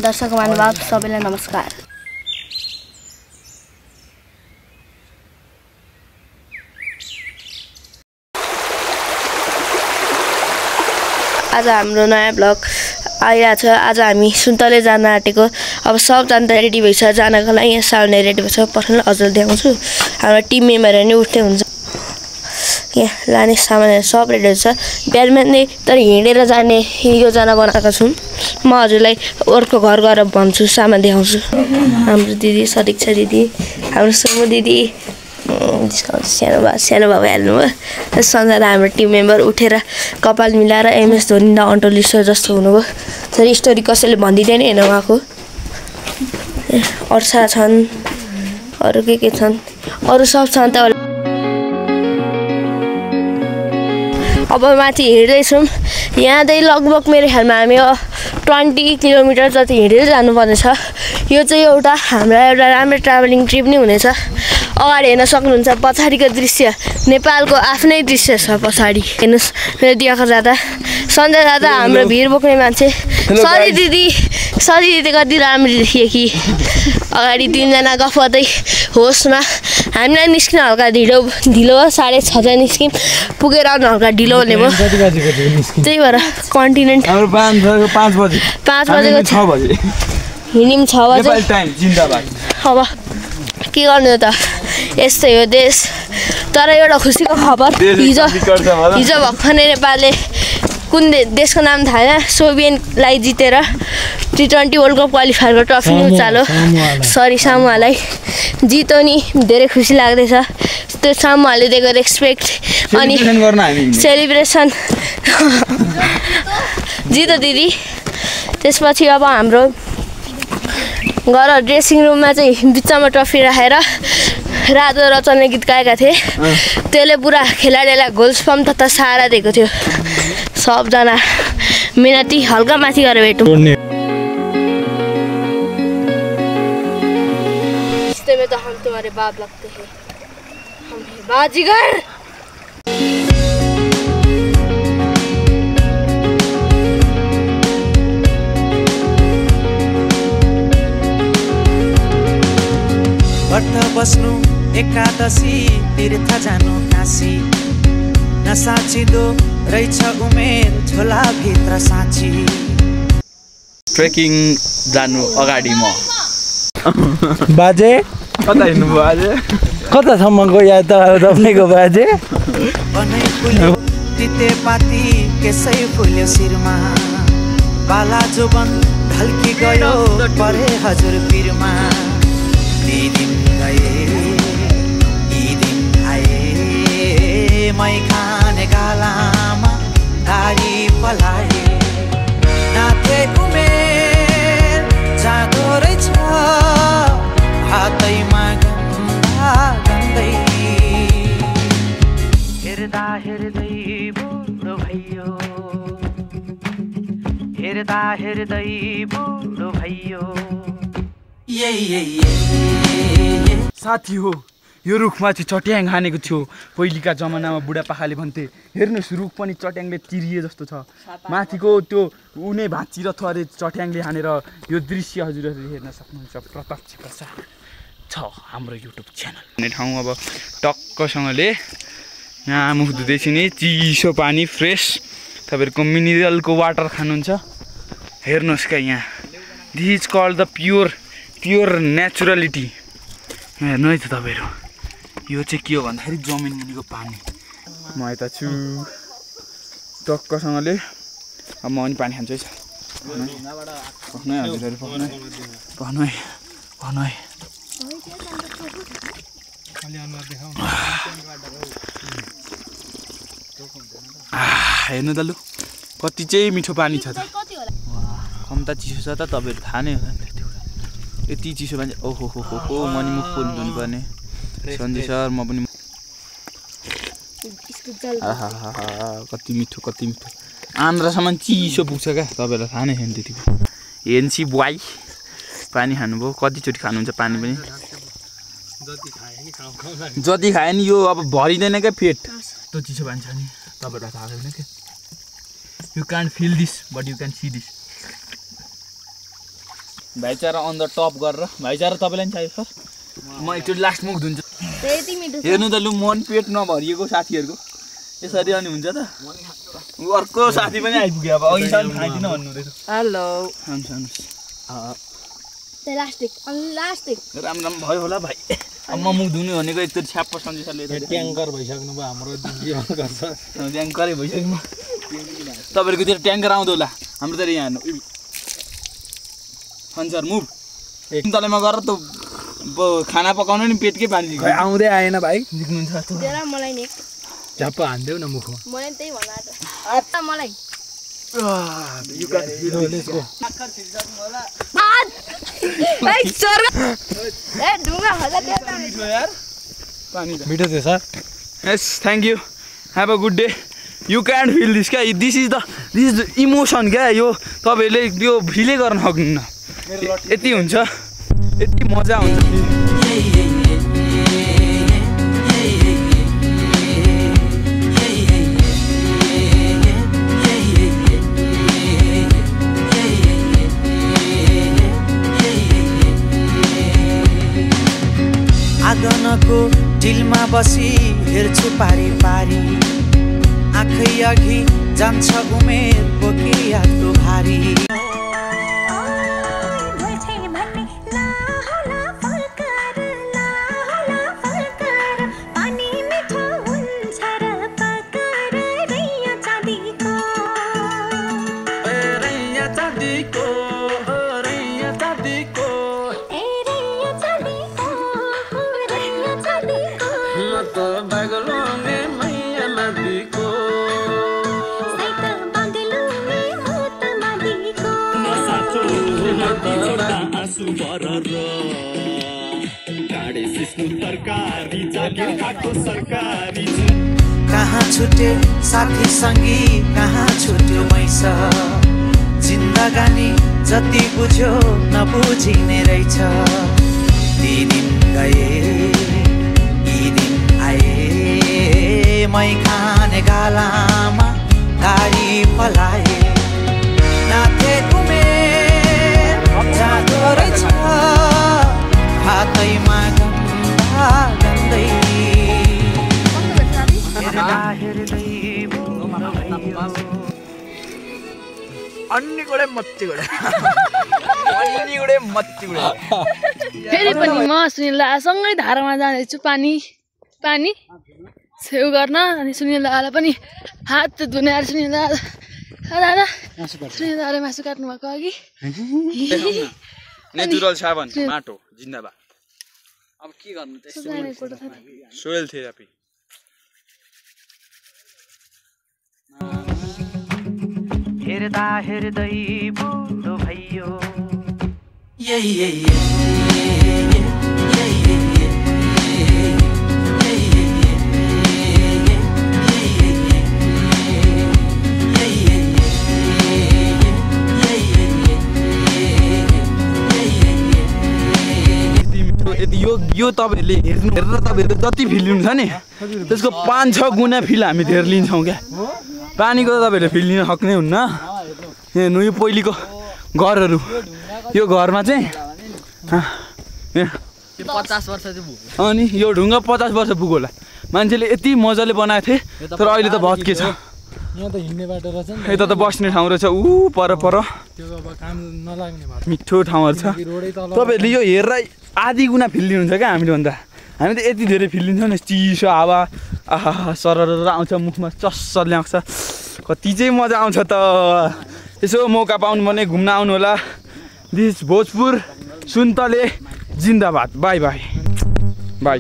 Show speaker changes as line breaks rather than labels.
दर्शक महानुभाव सबैलाई नमस्कार। आज हाम्रो नयाँ ब्लग आइरहेको छ। आज हामी सुन्तले जान आँटेको। अब सबजना त रेडी भइछ जानको लागि। यहाँ साउने रेडी भइछ। पर्सनल हजुर देखाउँछु। हाम्रो टिम मेम्बरहरू नि उठ्दै हुन्छ। यहाँ लाने सामानहरू सब रेडी हुन्छ। बिहान नै तर हिँडेर जाने योजना बनाएको छौँ। म हजुरलाई अर्को घर गएर भन्छु, सामान देखाउँछु। हाम्रो दिदी सदिक्षा दिदी, हाम्रो सुमु दिदी, सानो बाबा हेर्नु भयो। सन्जना हाम्रो टिम मेम्बर उठेर कपाल मिलाएर MS धोनी न अन्टोलिसो जस्तो हुनुभयो। तर स्टोरी कसैले भनिदिँदैन हेर्नु उहाँको। अर्सा छन्, अरू के छन्, अरू सब छन् त। अब माथि हिँड्दैछौँ। यहाँदेखि लगभग मेरो ख्यालमा हामी 20 किलोमिटर जति हिँडेर जानुपर्नेछ। यो चाहिँ हाम्रो एउटा राम्रो ट्राभलिङ ट्रिप नै हुनेछ। अगाडि हेर्न सक्नुहुन्छ पछाडिको दृश्य, नेपालको आफ्नै दृश्य छ पछाडि। हेर्नुहोस् मेरो दियाको जाँदा सन्जय दादा हाम्रो भिड बोक्ने मान्छे। सरी दिदी कति राम्रो देखियो कि। अगाडि 3 जना गफ गर्दै होसमा। हामीलाई निस्किन हल्का ढिलो भयो। 6:30 निस्क्यौँ। पुगेर आउनु हल्का ढिलो हुने भयो। त्यही भएर कन्टिनेन्ट
5 बजेको 6 बजे
हिँड्यौँ। 6 बजे
टाइम जिन्दाबाद।
अब के गर्नु त, यस्तै हो देश। तर एउटा खुसीको खबर, हिजो भर्खरै नेपालले कुन देशको नाम थाहा छैन, सोभियतलाई जितेर T20 वर्ल्ड कप क्वालिफायरको ट्रफी नि उचाल्यो। सरी सामुवालाई जित्यो नि, धेरै खुसी लाग्दैछ। त्यो सामुवाले दिएको रेस्पेक्ट अनि सेलिब्रेसन जित्यो दिदी। त्यसपछि अब हाम्रो घर ड्रेसिङ रुममा चाहिँ बिचमा ट्रफी राखेर रातो रचनले गीत गाएका थिए। त्यसले पुरा खेलाडीलाई गोल्स पम्प तथा सहारा दिएको थियो। सबजना मेहनती हल्का माथि गएर भेटौँ। रिश्ते में तो हम तुम्हारे बाप लगते हैं, हम बाजीगर।
व्रत बस्नु एकादशी, तीर्थ जानु काशी, नसाचिदो रहेछ उमेर झोला भित्र साँची।
ट्रेकिङ जानु अगाडि म
बाजे
कता हिँड्नु भयो आज?
कतासम्मको याद त तपाईँको बाजे?
तितेपाती केसै फुल्यो शिरमा, बाला जोबन ढल्की गयो परे हजुर पिरमा। ती दिन गए यी दिन आए, मै खाने गालामा दारी पलाए। नाथे उमेर जाँदो रहेछ हातैमा गन्दा गन्दै। हेर्दा हेर्दै बुढो भयो, हेर्दा हेर्दै बुढो भयो।
साथी हो, यो रुखमाथि चट्याङ हानेको थियो। पहिलेका जमानामा बुढापाकाले भन्थे, हेर्नुहोस् रुख पनि चट्याङले चिरिए जस्तो छ। माथिको त्यो उनी भाँचिएर थियो अरे चट्याङले हानेर। यो दृश्य हजुरहरूले हेर्न सक्नुहुन्छ। प्रत्यक्ष प्रसार छ हाम्रो युट्युब च्यानल। ठाउँ अब टक्कसँगले यहाँ मुख धुँदैछु नि, चिसो पानी फ्रेस। तपाईँहरूको मिनरलको वाटर खानुहुन्छ, हेर्नुहोस् क्या यहाँ। This is called the pure naturality. हेर्नु है त तपाईँहरू, यो चाहिँ के हो भन्दाखेरि जमिन मुनिको पानी। म यता छु टक्कसँगले। अब म पनि पानी खान्छु है। पख्नु है हजुरहरू, पख्नु है। हेर्नु त लु कति चाहिँ मिठो पानी छ त। कम्ता चिसो छ त, तपाईँहरू थाहा नै होला नि त्यो कुरा। यति चिसो मान्छे ओहो हो म नि मुख पोल्नु धुनुपर्ने। सन्जय सर म पनि कति मिठो आन्द्रासम्म चिसो पुग्छ क्या। तपाईँहरूलाई थाहा नै छैन त्यतिको। एनसी बोय पानी खानुभयो, कतिचोटि खानुहुन्छ पानी पनि? जति खायो नि यो अब भरिँदैन क्या पेट, त्यो चिसो पानी छ नि। तपाईँहरूलाई थाहा छैन क्या। You can feel this but you can see this. भाइचारा अन द टप गरेर भाइचारा तपाईँलाई पनि चाहियो सर म एकचोटि लास्ट मुख धुन्छु
त्यति मिठो छ।
हेर्नु त लु मन पेट नभरिएको साथीहरूको यसरी अनि हुन्छ त अर्को साथी पनि आइपुग्यो अब अघिसम्म खाइदिन भन्नुहुँदैछ
हेलो
त्यही लास्टिक
राम्रो राम्रो भयो होला भाइ अब म मुख धुनु भनेको एकचोटि छ्याप्प सन्देशले
ट्याङ्कर भइसक्नु भयो हाम्रो गर्छ
ट्याङ्करै भइसक्यो तपाईँहरूकोतिर ट्याङ्कर आउँदो होला हाम्रोतिर यहाँ हेर्नु सन्सार मुभ तलमा गएर त खाना पकाउनु नि पेटकै पानी
खै आउँदै आएन भाइ
देख्नुहुन्छ
तेरा मलाई नि
झ्याप्प हान्देऊ न मुखमा
मलाई त्यही भन्न आँट मलाई ढुङ्गा होला
मिठो थियो sir
yes thank you have a good day you can feel this क्या दिस इज द इमोसन क्या यो तपाईँहरूले यो फिलै गर्न सक्नुहुन्न यति हुन्छ यति मजा हुन्छ
आँगनको डिलमा बसी हेर्छु पारी पारी आँखै अघि जान्छ उमेर बोकी यादको भारी कहाँ छुटे साथी सङ्गी कहाँ छुट्यो मैस जिन्दगानी जति बुझ्यो नबुझिने रहेछ ती दिन गए यी दिन आए मै खाने गालामा गाडी पलाए नाथे उमेर जाँदो रहेछ हातैमा गन्दा गन्दै
फेरि पनि म सुनिलासँगै धारामा जाँदैछु पानी छेउ गर्न अनि सुनिलालाई पनि हात धुने आएर सुनिला मासु काट्नु भएको अघि
नेचुरल साबन माटो जिन्दाबाद अब के गर्नु त सोयल थेरापी
हेर्दा हेर्दै बुढो भइयो
यो तपाईँहरूले हेरेर तपाईँहरूले जति फिल लिनु छ नि त्यसको 5-6 गुणा फिल हामी धेरै लिन्छौँ क्या पानीको तपाईँहरूले फिल लिन सक्ने हुन्न हेर्नु यो पहिलेको घरहरू यो घरमा चाहिँ
50 वर्ष
अनि यो ढुङ्गा 50 वर्ष पुग्यो होला मान्छेले यति मजाले बनाएको थिए तर अहिले त भत्के छ
यहाँ त हिँड्ने बाटो रहेछ नि
यता त बस्ने ठाउँ रहेछ ऊ पर
त्यो अब काम नलाग्ने भयो
मिठो ठाउँहरू छ तपाईँहरूले यो हेरेर आधी गुणा फिल लिनुहुन्छ क्या हामीले भन्दा हामी त यति धेरै फिल लिन्छौँ नि चिसो हावा आहा सरर आउँछ मुखमा चस्सले आउँछ कति चाहिँ मजा आउँछ त यसो मौका पाउनु भने घुम्न आउनु होला this Bhojpur Suntale Zindabad by by by